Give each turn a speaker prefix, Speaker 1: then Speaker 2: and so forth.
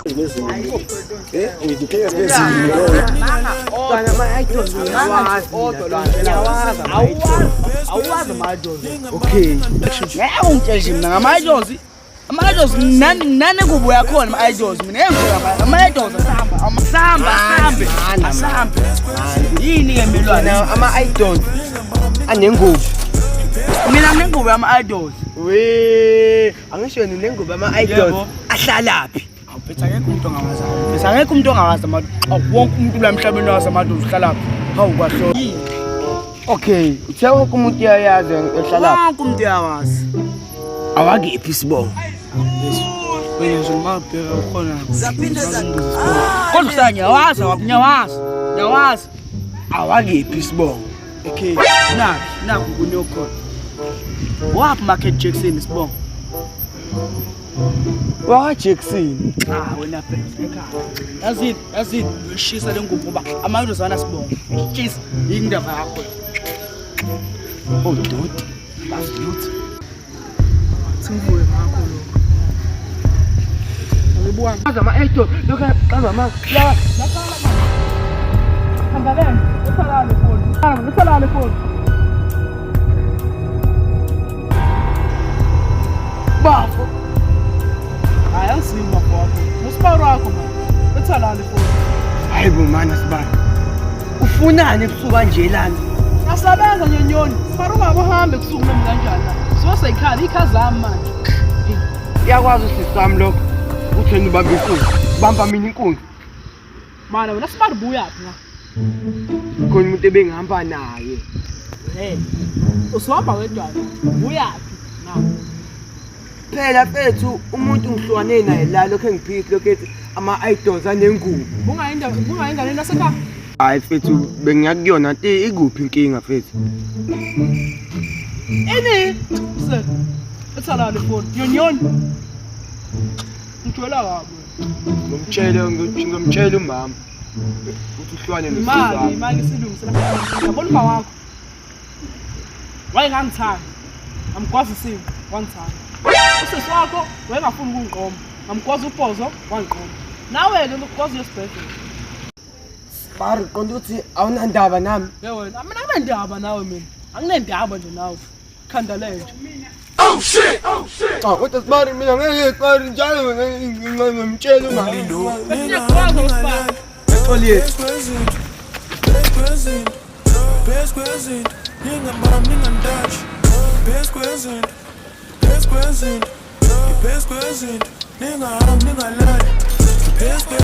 Speaker 1: Okay.
Speaker 2: Ngeke ungitshele mina ngama-idols. Ama-idols nani nani kubo yakhona ama-idols mina ngeke ngitshele ama-idols asihamba asihamba asambe asambe. Yini ke milwane?
Speaker 1: Ama-idols anengubo.
Speaker 2: Mina nginengubo yama-idols.
Speaker 1: We, angisho wena unengubo ama-idols
Speaker 2: Yebo.
Speaker 1: ahlalaphi?
Speaker 2: Awuphethe akekho umuntu ongawazi. Awuphethe akekho umuntu ongawazi ama wonke umuntu la emhlabeni wazi ama-idols uhlalaphi. Hawu kwahlo.
Speaker 1: Okay, uthe wonke umuntu uyayazi ehlalaphi.
Speaker 2: Wonke umuntu uyawazi.
Speaker 1: Awakephi isibongo?
Speaker 2: Wena nje mabheka ukhona. Kodwa usanya ngiyawazi ngiyawazi. Ngiyawazi.
Speaker 1: Awakephi isibongo?
Speaker 2: Okay, nakho nakho kunokhona. Waphi Michael Jackson isibongo?
Speaker 1: Waka Jackson.
Speaker 2: Ah wena phela ekhaya. Yazini, yazini uyoshisa le ngubo ngoba ama-idols anasibongo. Shisa indaba yakho.
Speaker 1: Oh doti.
Speaker 2: Bazi lutho. Simvuke ngakho lokho. Ngibuka
Speaker 1: Azi ama-idols, lokho qaza ama la
Speaker 2: Hamba leni, usalale foni. Hamba usalale foni. Bafo. Hayi angisimi bafo wakho. Usibaro wakho man. Uthalale foni.
Speaker 1: Hayi bo mana sibani. Ufunani ebusuku kanje lana?
Speaker 2: Asabenza nyonyoni. Sibaro ungabe uhambe kusuku noma kanjani la. Sosayikhala ikhazi zami manje.
Speaker 1: Iyakwazi usisi wami lokho. Uthi wena ubamba inkunzi. Bamba mina inkunzi.
Speaker 2: Mana wena sibaro buyaphi la?
Speaker 1: Khona umuntu ebengihamba naye.
Speaker 2: Hey. Usuhamba wedwana. Buyaphi na?
Speaker 1: Phela mfethu umuntu ngihlukane naye la lokho engiphikisi lokho ethi ama-idols anengubo.
Speaker 2: Bungayinda bungayinganeni nasekhaya.
Speaker 1: Hayi mfethu bengiyakuyona nti ikuphi inkinga mfethu?
Speaker 2: Ini? Se. Uthalale foni. Nyonyoni. Ngijwayela kabi.
Speaker 1: Ngomtshela ngomtshela umama ukuthi uhlwane
Speaker 2: Imali,
Speaker 1: nosizana.
Speaker 2: imali isilungisela. Yabona uma wakho. Wayengangithanda. Amgwaza isimo, wangithanda. Usisi wakho wayengafuni ukungiqoma. Ngamgwaza ubhozo, wangiqoma. Nawe-ke ngizokugwaza uye esibhedlela.
Speaker 1: Bari qonda ukuthi awunandaba nami.
Speaker 2: Ye wena, mina anginendaba nawe mina. Anginendaba nje nawe. Khanda lenje.
Speaker 1: Cha kodwa sibari mina ngeke sibari njalo ngimtshela umama.
Speaker 2: Ngiyakwazi usibani.
Speaker 1: Exolile.
Speaker 3: Phezu kwezinto, ningabambi ningantashi. Phezu kwezinto, phezu kwezinto, phezu kwezinto, ningahambi ningalali.